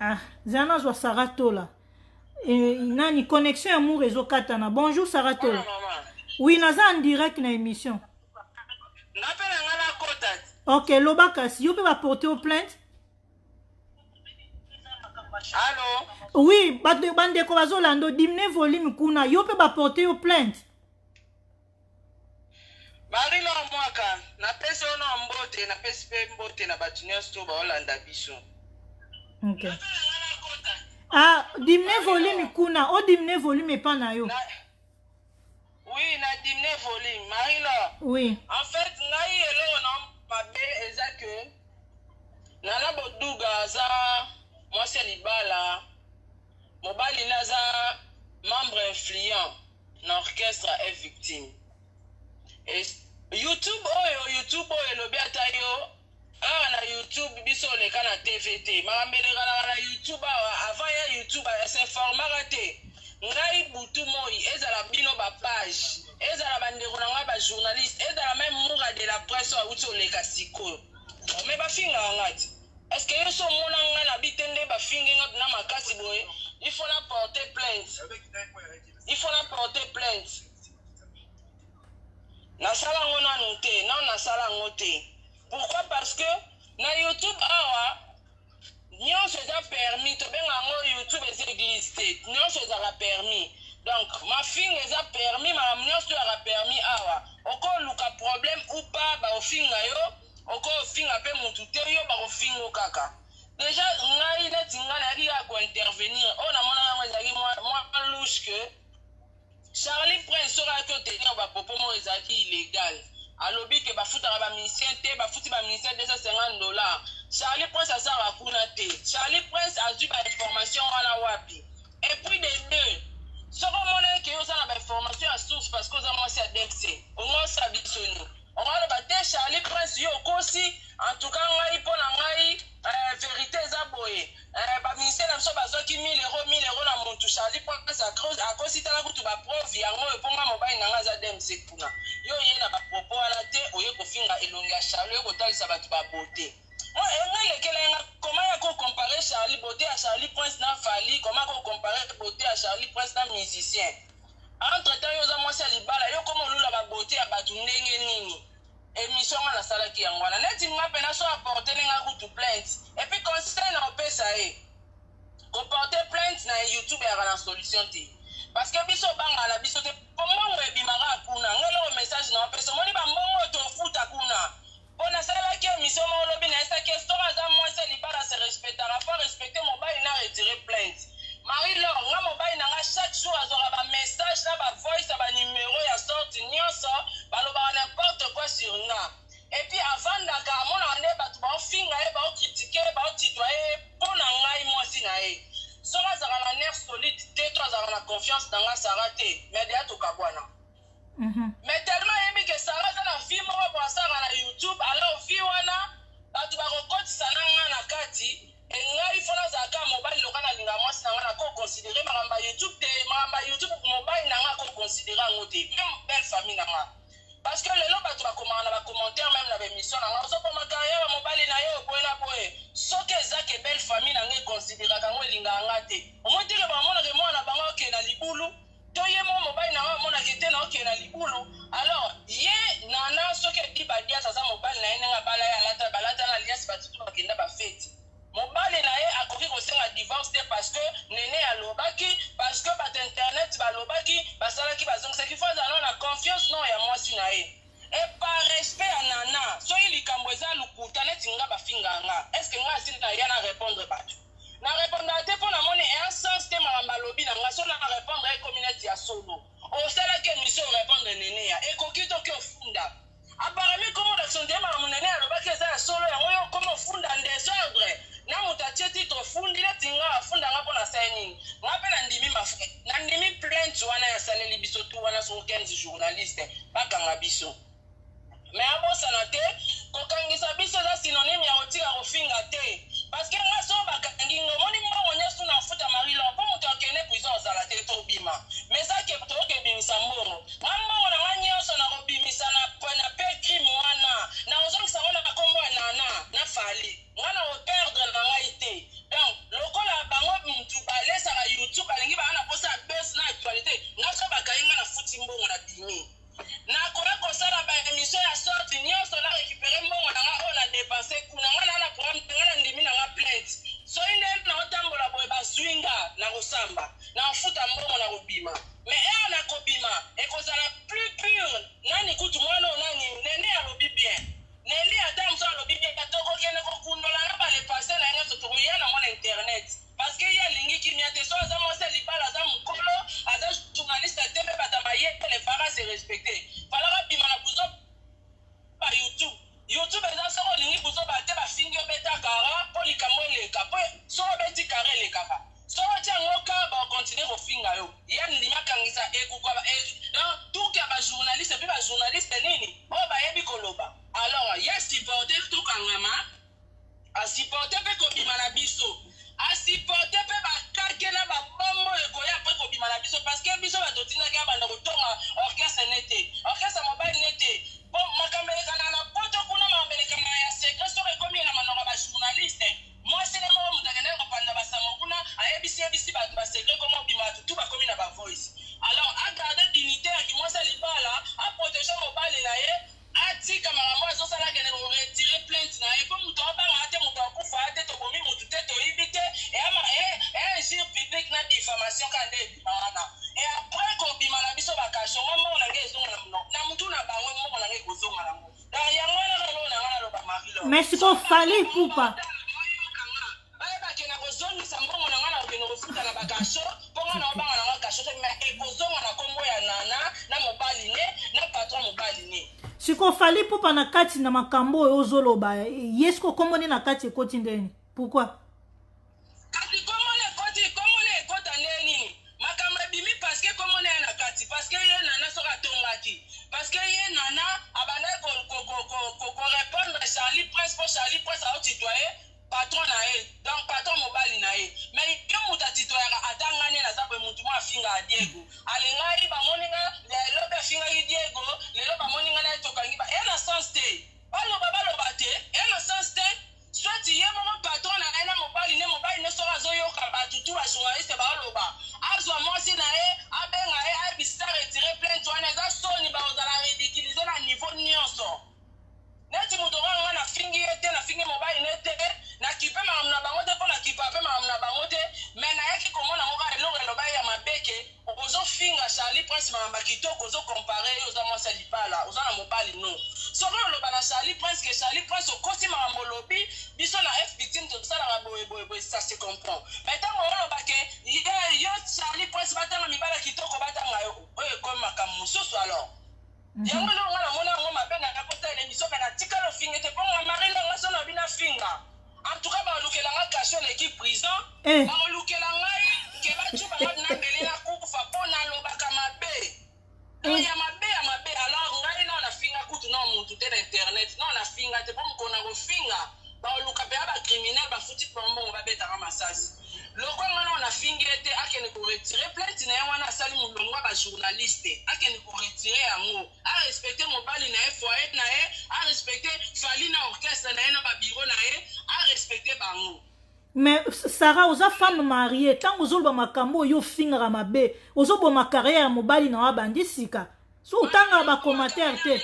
Ah, zala nazwa Sara Tola. Eh, nani connexion ya mur ezokatana. Bonjour Sara Tola. Oui, naza en direct na émission. Nga pe na nga nakota. Ok, loba kasi yo pe ba porter yo plainte. Allo? Oui, bandeko bazolanda dimine volume kuna, yo pe ba porter yo plainte. Marie Laure Mwaka, napesi yo na mbote, napesi mpe mbote na bato nyonso to baolanda biso. Ok. Ah, dimine volume kuna, o dimine volume epa na yo. Oui, na dimine volume. Marie Laure. Oui. En fait, ngai eloko na mabe eza que Nana Boduga aza mwasi ya libala, mobali na aza membre influent na orchestre est victime. Et YouTube oyo, YouTube oyo elobi ata yo awa na YouTube, biso oleka na TV te, makambo elekanaka na YouTube awa. Avant ya YouTube s'informaka te. Ngai butu moi, ezala bino ba page, ezala bandeko na ngai ba journaliste, ezala même Mura de la presse oyo awuti oleka sikoyo, mais bafingaka ngai ti. Est ce que yo so omona ngai na bi te nde bafingi ngai na makasi boye? Il faut na porter plainte, il faut na porter plainte. Nasala yango nanu te, nanu nasala yango te. Pourquoi? Parce que na YouTube awa nyonso eza permis. Tobenga yango YouTube eza église te, nyonso ezalaka permis. Donc mafinga eza permis, makambo nyonso toyaka permis awa. Okoluka problème ou pas, baofinga yo, okofinga mpe mutu te, yo bakofingo kaka. Déjà ngai, neti ngai nayaki kaka kointervenir, oyo namona yango ezalaki mwa louche que Charlie Prince soki ayaki otenir bapropos moko ezalaki illégal. Alobi ke bafutaka bamusicien te, bafuti bamusicien 250 $. Charlie Prince asalaka kuna te. Charlie Prince azwi bainformation wana wapi? Et puis de deux, soki omona eke yo oza na bainformation ya source, parce que oza mwasi ya DMC, ongosa biso ni ongaloba te. Charlie Prince, yo okosi. En tout cas ngai, mpo na ngai, vérité eza boye, bamusicien na biso bazwaki 1000 euro, 1000 euro na mutu. Charlie Prince akosi. Tala kutu bapreuve yango oyo, mpo nga mobali na nga aza DMC kuna. Yo oye na bapropos wana te, oye kofinga elongi ya Charlie, oye kotalisa bato babote. Ngai lekela nga koma ya kocomparer Charlie, beauté ya Charlie Prince na Fally. Koma kocomparer beauté ya Charlie Prince na musicien? Entre temps yo oza mwasi ya libala, yo koma olula babeauté ya bato ndenge nini? Émission nga nasalaki yango wana, neti nga mpena so aporte nga kutu plainte. Et puis conseil na opesa ye, koporte plainte na YouTube eyaka na solution te, parce que biso obangaka na biso te, po mbongo ebimaka kuna. Nga eloko message na opesa, omoni bambongo oyo tofuta kuna, mpo nasalaki émission moko olobi, nayesaki soki aza mwasi ya libala, se respectaka, faut respecter mobali na retire plainte. Marie Laure, nga mobali na nga chaque jour azwaka bamessage na bavoice ya banumero ya sorte nyonso, balobaka n'importe quoi sur nga. Et puis avandaka, amonaka nde bato baofinga ye, baocritiquer ye, baotitoye ye mpo na ngai mwasi na ye. Soki azalaka na nerf solide te to azalaka na confiance na nga Sara te, mais deya tokabwana. Mais tellement ayebi ke Sara aza na vie moko bo asalaka na YouTube, alors vie wana bato bakokotisa na nga na kati. E ngai faut nazalaka mobali loka nalinga mwasi na ngai, nakoconsidérer makambo ya YouTube te. Makambo ya YouTube, mobali na ngai akoconsidérer yango te, même belle famille na nga. Parce que lelo bato bakomaka na bacommentaire, même na baémission na ngai, ozokoma carrière ya mobali na yo boye na boye. Soki eza ke belle famille na ngai econsidéraka yango, elingaka nga te, omoi teke bamonaka mwana na bango okende na libulu, to ye mo mobali na ngai amonaka te na okende na libulu. Alors ye Nana, soki edi badias aza mobali na ye, ndenge abala ye, alata, balata na alliance, batutu bakenda bafeti, mobali na ye akoki kosenga divorce te, parce que Nene alobaki, parce que bato internet balobaki, basalaki, bazongisaki. Faut azala na confiance non ya mwasi na ye. Et par respect ya Nana, soki likambo eza lokuta, neti nga bafinga nga, est ce que nga asili na ya na répondre bato? Na répondaka te, mpo namoni eya. kobima na biso, asupporte mpe bakake na babombo ekoya apres kobima na biso, parce que biso bato tindaki abanda kotonga orchestre ne te, orchestre mobali ne te. Po makambo elekana na Poto kuna, makambo elekana ya secret, soki ekomi na manoko ya bajournaliste, mwasi ne moko moto akendaki kopanza basango kuna, ayebisi yebisi bato basecret, komo obima, bato tu bakomi na bavoice. Alors agarde dignité ya kimwasi ya libala, aprotege mobali na ye, atika makambo azosala, akende koretire plainte na ye, mpo moto abangaka te, moto akufa te, tobomi motu te, toyibi te, eya injure publique na diffamation kaka nde ebima wana. E après kobima na biso bakasho nga, mbongo na ngai ezonga na mutu na bango, mbongo na ngai ekozonga nango. Donc yango wana kaka eloko na ngai naloba, Marie-Laure. Mais sikoyo Fally Ipupa Bayebake na kozongisa mbongo na ngai, na kokende kofuta na bakasho, mpo ngai na obanga na nga kasho te, mais ekozonga na nkombo ya Nana na mobali ne na patron mobali ne. Sikoyo Fally Ipupa na kati na makambo oyo ozoloba ye, sikoyo nkombo nde na kati ekoti ndeni? Pourquoi? Kasi kombo na ekoti, kombo na ekota nde nini? Makambo ebimi parce que kombo na ye na kati, parce que ye Nana soki atongaki, parce que ye Nana abandaki korépondre Charlie Prince, mpo Charlie Prince aotitoye patron na ye, donc patron mobali na ye. Mais yo moto atitoyaka, ata ngai nde naza boye, motu mo afingaka Diego, alengai bamoni nga lelo mpe afingaki Diego, lelo bamoni nga na ye, tokangi ba eya na sens te, baloba baloba te, eya na sens te. Soit ye moko patron na ye na mobali ne, mobali ne soki azoyoka bato tu bajournaliste baoloba, azwa mwasi na ye, abenga ye, ayebisa retire plainte wana. Eza soni, bakozala ridiculisé na niveau nyonso. Neti moto oyo nga nafingi ye te, nafingi mobali ne te, nakipe makambo na bango te, mpo nakipa mpe makambo na bango te, mais nayaki komona ngo kaka eloko eloba ye ya mabeke. Ozofinga Charlie Prince makambo ya kitoko, ozocompare ye, oza mwasi ya libala, oza na mobali no. Soki oloba na Charlie Prince ke Charlie Prince okosi makambo olobi, biso na F Victime tosalaka boye boye boye, ça se comprend. Mais ntango oloba ke ye yo Charlie Prince batanga mibala kitoko, batanga yo, oyo ekomi makambo mosusu. Alors yango eloko nga namona yango mabe, nanga kotala émission, me natikala ofinge te, mpo nga Marie-Laure, nga so na bino afinga, en tout cas balukela nga kasho eleki prison. Bakolukela ngai ke bacuba nga na mbele, nakufa, mpo nalobaka mabe. Ya mabe, ya mabe. Alors ngai nao nafinga kutu nao mutu te na internet, nao nafinga te, mpo mokolo na kofinga, baoluka mpe ya bacriminel, bafuti mpo mbongo, babetaka masasi. Lokwa nga nao nafingi ye te, akende koretire plainte na ye wana asali molongo ya bajournaliste, akende koretire yango, arespecte mobali na ye, foyer na ye, arespecte Fally na orchestre na ye na babiro na ye, arespecte bango. Mais Sara, oza femme mariée, ntango ozoloba makambo oyo, ofingaka mabe, ozoboma carrière ya mobali na yo abandi sika. So otangaka bacommentaire te?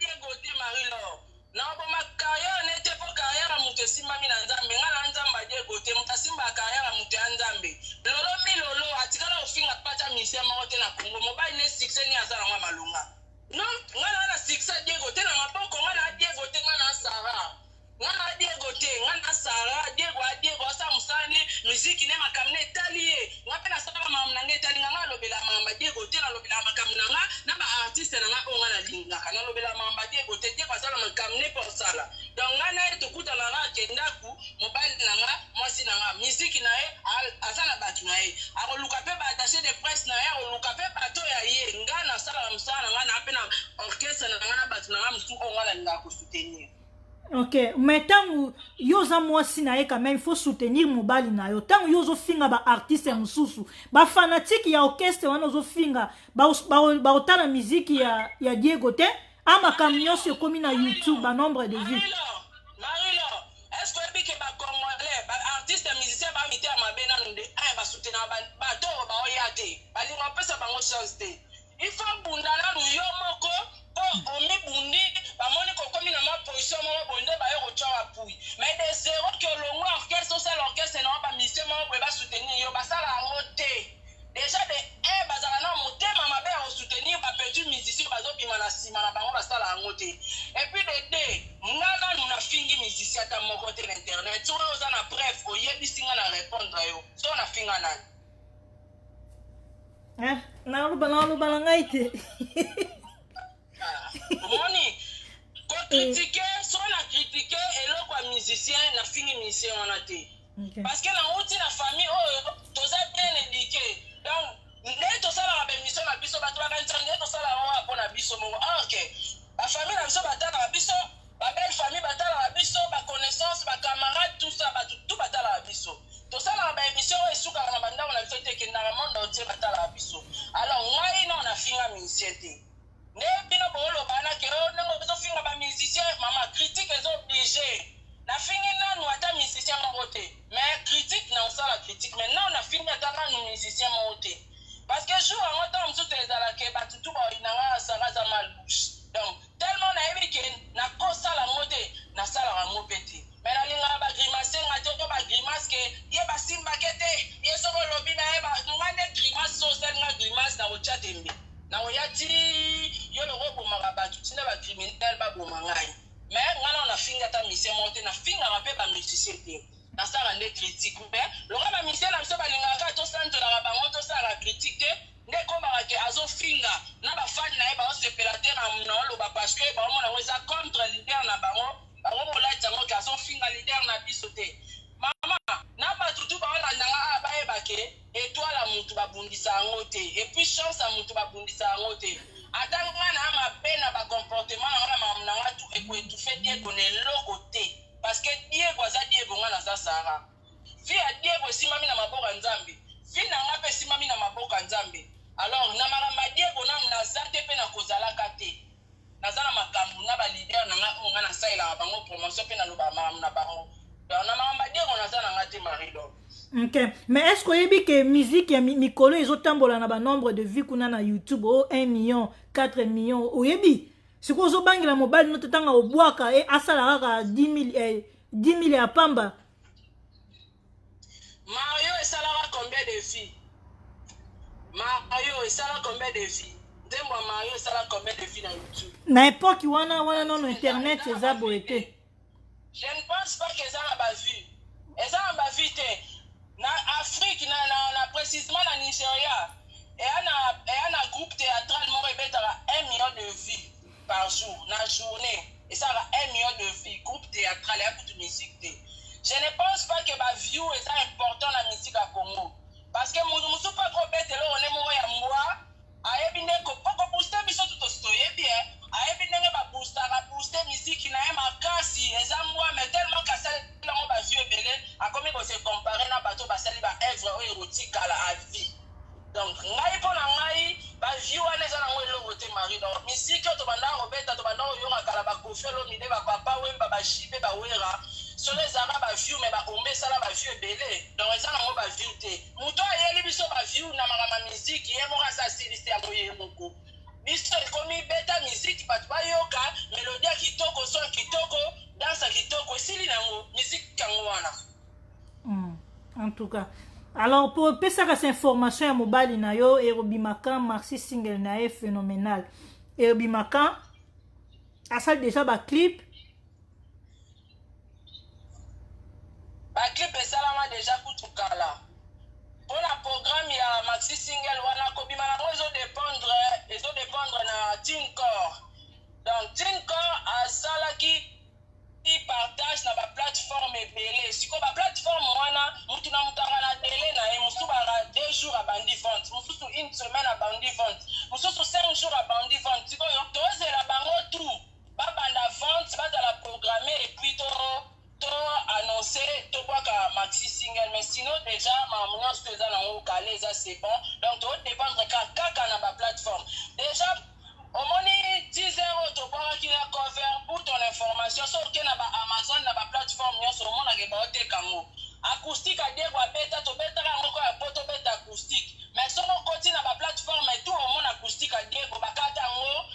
Diego te, Marie-Laure, nakoboma carrière ne te, mpo carrière ya moto esimbami na Nzambe. Nga na Nzambe Adiego te, moto asimbaka carrière ya moto ya Nzambe. Lolo milolo atikala kofinga pata musicien moko te na Congo. Mobali ne succès ni aza nango ya malonga. Non, nga na succès Diego te na maboko, nga na Diego te, nga na Sara, nga na Diego te, nga na Sara. Diego a Diego asala mosala ne miziki ne, makambo ne etali ye. Nga mpe nasalaka makambo na nga, etali nga. Nga alobela makambo ya Diego te, nalobelaka makambo na nga na baartiste na nga oyo nga nalingaka. Nalobela makambo ya Diego te. Diego asala makambo ne mpo osala, donc nga na ye tokutanaka, ake ndaku mobali na nga, mwasi na nga, miziki na ye, aza na bato na ye, akoluka mpe baattaché de presse na ye, akoluka mpe bato ya ye. Nga nasalaka mosala na nga na mpe na orchestre na nga na bato na nga mosusu oyo nga nalingaka kosoutenir. Ok, mais ntango yo oza mwasi na ye, quand même il faut soutenir mobali na yo. Ntango yo ozofinga baartiste mosusu, bafanatike ya orchestre wana ozofinga, baotala miziki ya Diego te. A makambo nyonso ekomi na YouTube, banombre de vues. Marie-Laure, est ce que oyebi ke bacongolais, baartiste musicien, bamite ya mabe nanu de un, basoutenaka bato oyo baoya te, balinga kopesa bango chance te. Il faut bunda nanu yo moko, mpo omibundi, bamoni kokomi na mwa position moko boye, nde baye kotya bapui. Mais de zéro ke olongwa orchestre, osala orchestre na yo, bamusicien moko boye basoutenir yo, basala yango te. Déjà de un, bazala na motema mabe ya kosoutenir bapetit musicien bazobima na nsima na bango, basala yango te. Et puis de deux, nga nanu nafingi musicien ata moko te na internet. Soki oza na preuve, oyebisi nga, na répondre yo. Soki nafinga nani? Naloba na ngai te. Omoni kokritike, soki na kritike eloko ya musicien, nafingi musicien wana te, parce que nauti na famille oyo toza bien éduqué. Donc nde tosalaka baémission na biso, bato bakanisa nde tosala yango kaka mpo na biso moko, or ke bafamille na biso batalaka biso, babelle famille batalaka biso, baconnaissance, bacamarade, tout ça, bato tout. musicien moko te, parce que jour yango, ntango mosusu ezalaka bato tu baoyina nga, Sara aza mal bouche. Donc tellement nayebi ke nakosala yango te, nasalaka yango mpe te. Mais nalingaka bagrimace nga te, to bagrimace ke ye basimbake te. Ye soki olobi na ye nga nde grimace, so osali nga grimace, nakotya tembe, nakoya ti yo loko obomaka bato, ntina bacriminel baboma ngai. Mais nga nao nafinga ata musicien moko te, nafingaka mpe bamusicien te, nasalaka nde critique. Mais lokola bamusicien na biso balingaka kaka tosantolaka bango, tosalaka critique te, nde ekomaka ke azofinga na bafani na ye, baosepela te na oloba, parce que baomona yango eza contre leader na bango. Bango kolati yango ke azofinga leader na biso te. Mama na bato tu baolandanga awa, bayeba ke étoile ya mutu babundisa yango te, et puis chance ya mutu babundisa yango te. Ata nga na mabe na bacomportement na nga na makambo na nga tu, ekoétouffer Diego na eloko te, parce que Diego aza Diego, nga naza Sara. Vie ya Diego esimbami na maboko ya Nzambe, vie na nga mpe esimbami na maboko ya Nzambe. Alors na makambo ya Diego nanu naza te, mpe nakozalaka te. Naza na makambo na baleader na nga oyo nga nasalelaka bango promotion, mpe nalobaka makambo na bango. Donc na makambo ya Diego naza na nga te, Marie-Laure. Ok, mais est ce que oyebi ke musique ya mikolo ezotambola na banombre de vues kuna na YouTube o 1 million, 4 million? Oyebi sikoyo ozobangela mobali no te, ntango obwaka e asala kaka 10 000, 10 000 ya pamba? Mario esalaka combien de vues? Mario esala combien de vues? Nzembo ya Mario esala combien de vues na YouTube? Na époque wana nono internet eza boye te. Je ne pense pas que eza na bavues, eza na bavues te. Na Afrique, na précisément na Nigeria, eya na groupe théâtral moko ebetaka 1 million de vues par jour. Na journée esalaka 1 million de vues, groupe théâtral, eya kutu musique te. Je ne pense pas que baview eza important na musique ya Congo, parce que motu mosusu mpe akobeta eloko nde moko ya mbwa, ayebi nde kobooster. Biso tu tosi toyebi e, ayebi ndenge baboostaka, booste misiki na ye makasi, eza mbwa. Mais tellement kasali yango baview ebele, akomi kose comparer na bato basali baœuvre oyo ekotikala à vie. Donc ngai, mpo na ngai, baview wana eza nango eloko te, Marie. Donc misiki oyo tobandaka kobeta, tobandaka koyoka kala, baKoffi Olomide, bapapa Wemba, baJB, baWera, solo ezalaka baview, mais baombe esala baview ebele. Donc eza nango baview te. Moto ayeli biso baview na makambo ya misiki, ye moko aza asilisi yango ye moko. Biso ekomi beta misiki, bato bayoka mélodie ya kitoko, son kitoko, danse ya kitoko, esili nango misiki yango wana. En tout cas, alors po opesaka sa information ya mobali na yo, ekobimaka maxi single na ye phénoménal, ekobimaka, asali déjà baclip? Baclip esalama déjà kutu kala. Mpona programme ya maxi single wana, kobima nango ezodépendre na Tincor. Donc Tincor asalaki partage na baplateforme ebele. Sikoyo baplateforme wana, mutu na mutu aka na délai na ye. Mosusu baka 2 jours abandi vente, mosusu une semaine abandi vente, mosusu 5 jours abandi vente. Sikoyo tozela bango tout babanda vente, bazala programme, et puis to annonce, tobwaka maxi single. Mais sinon déjà makambo nyonso to eza nango kale, eza c'est bon. Donc todépendre kaka na baplateforme. Déjà omoni teaser oyo tobwakaki na cover, pour ton information, so oke na baAmazon, na baplateforme nyonso, omonaka baoteka yango. Acoustique adiego abeta, tobetaka yango koya po tobeta acoustique. Mais soki okoti na baplateforme tout, omona acoustique adiego, bakata yango,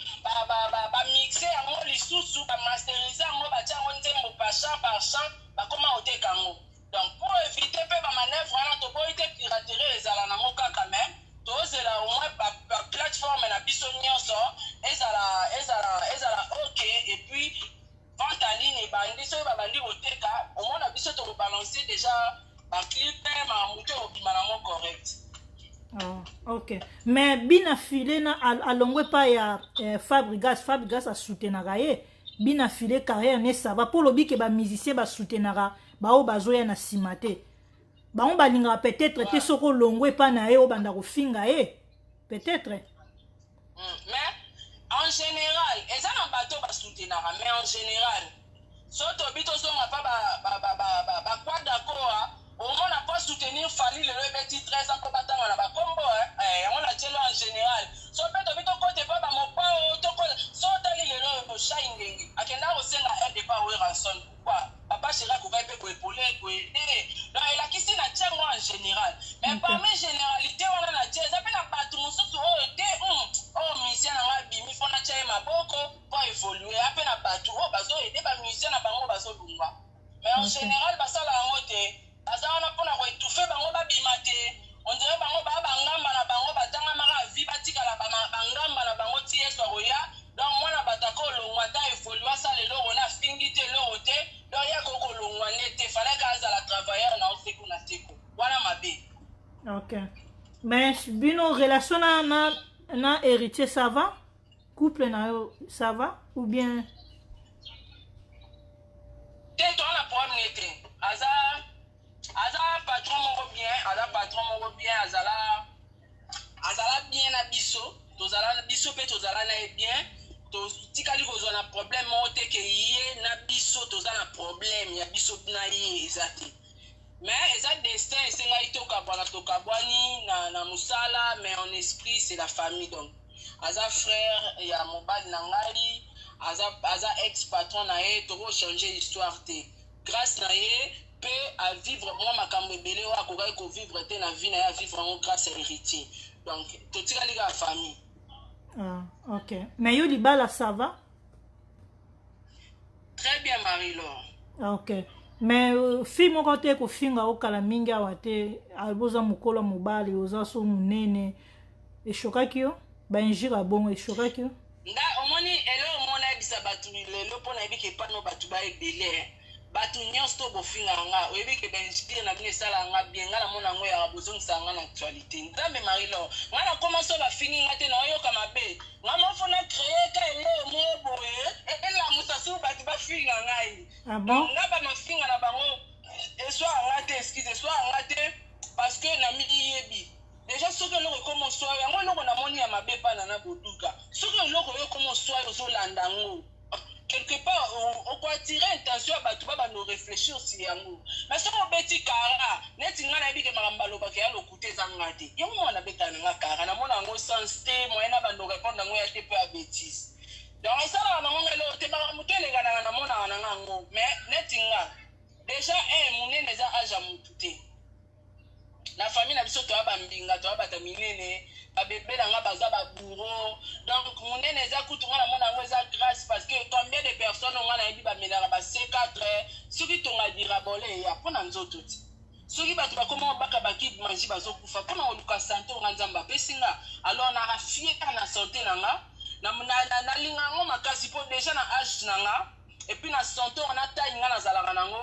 bamixe yango lisusu, bamasterize yango, batia yango nzembo par chant par chant, bakoma koteka yango. Donc pour éviter mpe bamanœuvre wana, toboyi te piraterie ezala nango kaka, mais tozela au moins baplateforme na biso nyonso ezala ok, et puis vente en ligne ebandi. Soki babandi koteka, omona biso tokobalance déjà baclip, makambo te ekobima nango correct. Oh, ok, mais bina file na alongwe epai ya Fabrigas. Fabrigas asoutenaka ye, bina file carrière ne ça va. Mpo olobi ke bamusicien basoutenaka baoyo bazoya na nsima te, bango balingaka peut-être te. Soki olongwe epai na ye, obanda kofinga ye peut-être. Mais en général eza na bato basoutenaka, mais en général so tobi tozonga mpa bakwadakoa, omona mpo soutenir Fally lelo ebeti 13 ans mpo batanga na bakombo yango na tielo. En général so mpe tobi tokote mpo bamopao so otali lelo oyo, Shai Ngenge akenda kosenga aide epa Werrason. Pourquoi papa chéri akokai mpe koepole koede? Donc elakisi na tiango en général, mais parmi généralité Ok, mais bino relation na Héritier, ça va? Couple na yo, ça va ou bien? Te, toza na problème te. Aza patron moko bien, aza patron moko bien, azala bien na biso, tozala biso mpe tozala na ye bien. Totikali kozwa na problème moko te ke ye na biso toza na problème ya biso na ye, eza te. Mais eza destin, esengaki tokabwana, tokabwani na mosala, mais en esprit c'est la famille. Donc aza frère ya mobali na ngai, aza ex patron na ye, tokochange histoire te. Grâce na ye mpe avivre mwa makambo ebele oyo akokaki kovivre te na vie na ye, avivre yango grâce à Héritier. Donc totikali kaka famille. Ah, ok, mais yo libala, ça va? Très bien, Marie-Laure. Ok, mais fille moko te kofinga okala mingi awa te, oza mokolo mobali, oza so monene, eshokaki yo? Bainjure ya bongo eshokaki yo? Nga omoni eloko moko nayebisa bato lelo, mpo nayebi ke epano bato baebele, bato nyonso to bofingaka nga, oyebi ke bainjure na bino esalaka nga bien. Nga namona yango yaka bozongisaka nga na actualité. Nzambe, Marie-Laure, nga nakóma so bafingi nga te, naoyoka mabe. Nga mofo na créer ka eloko moko boye elamusa su bato bafinga ngai. Ah bon? Nga bamafinga na bango eswaka nga te, excuse, eswaka nga te, parce que na miyebi déjà. Soki eloko ekoma oswa yango, eloko namoni ya mabe mpana na boduka, soki eloko oyo ekoma oswa, ozolanda yango quelque part, okoatire intention ya bato babanda oréfléchir si yango. Mais soki obeti kara neti ngai, nayebi ke makambo balobaka ya lokuta, eza nga te. Yango mwana abetaka na nga kara, namona yango sens te, moyen na bando répondre yango ya te mpo ya bétise. Donc esalaka nango nga eloko te. Makambo to elekanaka, namonaka nanga yango. Mais neti nga déjà un monene eza age ya motu te. Na famille na biso toya bambinga, toya bato minene, babebe na nga baza babourreau. Donc monene eza kutu, nga namona yango eza grâce, parce que combien de personnes nga nayebi bamelaka ba C4? Soki tonga dirabole eya mpo na nzoto ti soki bato bakoma baka bakid mangi, bazokufa mpona koluka santé. Nga Nzambe apesi nga, alors naka fier na santé na nga, nalinga yango makasi, mpo déjà na age na nga et puis na santé oyo na taille nga nazalaka nango,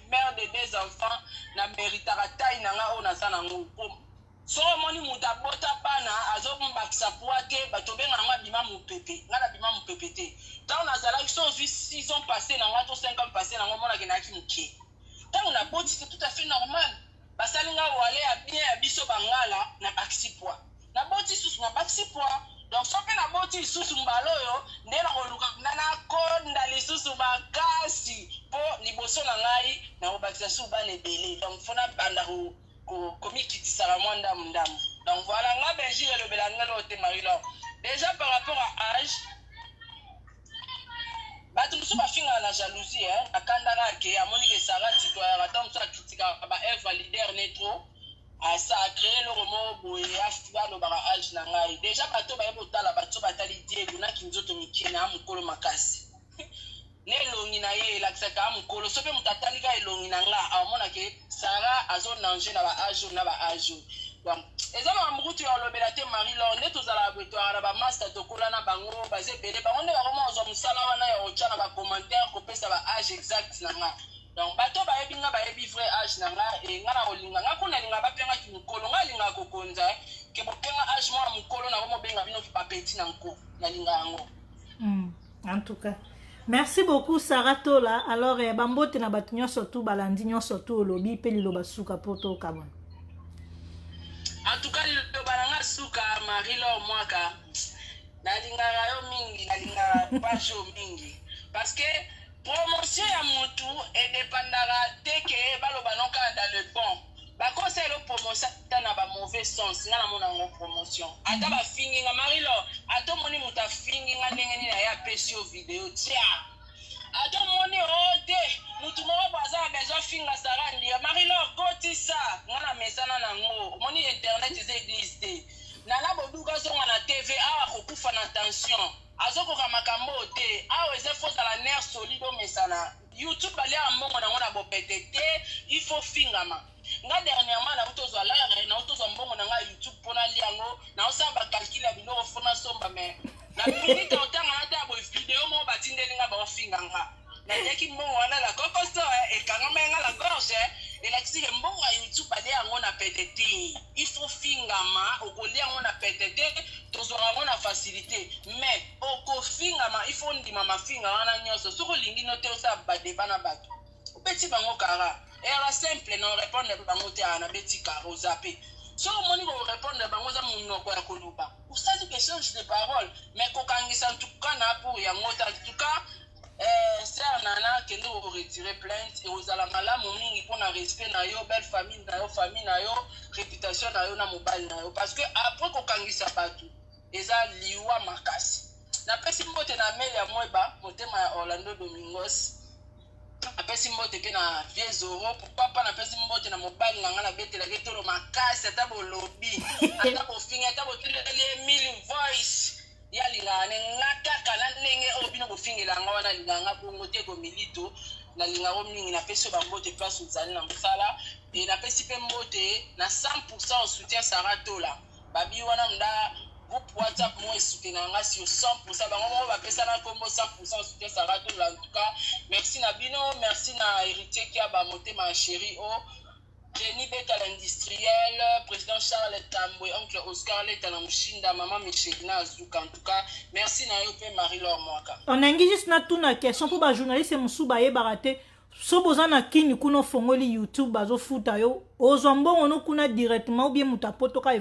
mère de deux enfants, na méritaka taille na nga oyo naza nango. Soki omoni moto abota bana, azobakisa poids te, bato obenga yango abima mopepe. Nga nabima mopepe te. Ntango nazalaki so ozwi 6 ans passé na nga to 5 ans passé nango, omonaki nayaki moke. Ntango naboti, c'est tout à fait normal, basali nga wale ya bien ya biso bangala, nabakisi poids. Naboti lisusu, nabakisi poids. Donc so mpe naboti lisusu mbala oyo, nde nakoluka nakonda lisusu makasi, mpo liboso na ngai nakobakisa susu bana ebele. Donc faut nabanda komikitisaka mwa ndamu ndamu. Donc voilà, nga benjire elobela nga loo te, Marie-Laure. Déjà par rapport à âge, bato mosusu bafingaka na jalousie, akandaka ake amoni ke Sara titoyaka ta mosusu akritikaka baœuvre leader ne trop, asa acréé eloko moko boye, alobaka age na ngai. Déjà bato baye kotala, bato batali Diego naki nzoto mike na mokolo makasi na elongi na ye elakisaka mokolo. So mpe moto atali ka elongi na nga, aomonake Sara azonange na baage oyo na baage oyo. Donc eza makambo kutu ya kolobela te, Marie Laure. Nde tozalaka boye, toyaka na bamaster, tokola na bango, baza ebele. Bango nde bakoma kozwa mosala wana ya kotya na bacommentaire, kopesa baage exact na nga. Donc bato bayebi nga, bayebi vrai age na nga. E nga na kolinga nga kuna, alinga bapengaki mokolo, nga alingaka kokonza ke bopenga age mwana mokolo, nakomobenga bino bapeti na nko, nalinga yango. En tout cas, merci beaucoup, Sarah Tola. Alors eh, bambote na bato nyonso tu balandi nyonso tu olobi mpe liloba suka mpo tokabona. En tout cas, liloba na nga suka, Marie Laure Mwaka, nalingaka yo mingi, nalingaka page oyo mingi, parce que promotion ya motu edépendaka te ke baloba no kaka dans le bon. Bakosala promotion ata na bamauvais sens, nga namona yango promotion. Ata bafingi nga, Marie Laure, ata omoni moto afingi nga ndenge nini, aye apesi yo video tia, ata omoni o te motu moko bo aza na besoin afinga Sara Ndia, Marie Laure, kotisa nga na mesana nango. Omoni, internet eza église te. Nana Boduka azonga na TV awa, kokufa na tension, azokoka makambo oyo te. Awa eza faut ozala nerf solide, omesana. YouTube baliaka mbongo nango na bopete te, il faut fingama. Nga dernièrement nauti ozwa lare, nauti ozwa mbongo na nga YouTube mpo nalia yango, naosala bacalcul ya biloko faut nasomba. Mais na minute otanga na ta boye video moko batindeli nga, baofinga nga, naliaki mbongo wana na kokoso, ekangama nga na gorge. Elakisi ke mbongo ya YouTube baliaka. Yango na pete te. Il faut fingama, okolia yango na pete te. Tozwaka yango na facilité, mais okofingama, il faut ndima mafinga wana nyonso. Soki olingi no te, osala badeba na bato, obeti bango kara, eyaka simple na orépondre bango te. Aa, nabeti kara, oza pe soki omoni korépondre bango, oza monoko ya koloba, osali échange de parole, mais kokangisa ntuka na pour yango te. En tout cas, sœur Nana, kende koretirer plainte, ekozala malamu mingi mpona respect na yo, belle famille na yo, famille na yo, réputation na yo na mobali na yo, parce que après kokangisa bato eza liwa makasi. Napesi mbote na Mele ya Mweba, motema ya Orlando Domingos. Napesi mbote mpe na Vie Zoro, pourquoi pas. Napesi mbote na mobali na ngai, nabetelaki etolo makasi. Ata bolobi, ata bofingi, ata botindelaki ye mille voice, ye alingaka ne nga kaka na ndenge oyo bino bofingela yango wana. Alingaka nga bongo te. Komilito, nalingako mingi. Napesi yo bambote place ozali na mosala. E napesi mpe mbote na 100 soutien Sara Tola babi wana nda groupe WhatsApp mo esoutenaka nga sur 100. Bango moko bapesana nkombo 100 soutien Sara Tola. En tout cas, merci na bino. Merci na Héritier Kiaba, motema ya chéri o Jenny Beta l'industriel, président Charles Tambwe, oncle Oscar Leta na Mushinda, maman Michelina Azuka. En tout cas, merci na yo pe Marie-Laure Mwaka. Onangi juste natuna question mpo bajournaliste mosusu bayebaka te. So boza na Kini kuna, ofongoli YouTube, bazofuta yo, ozwa mbongo no kuna directement ou bien moto apotoka?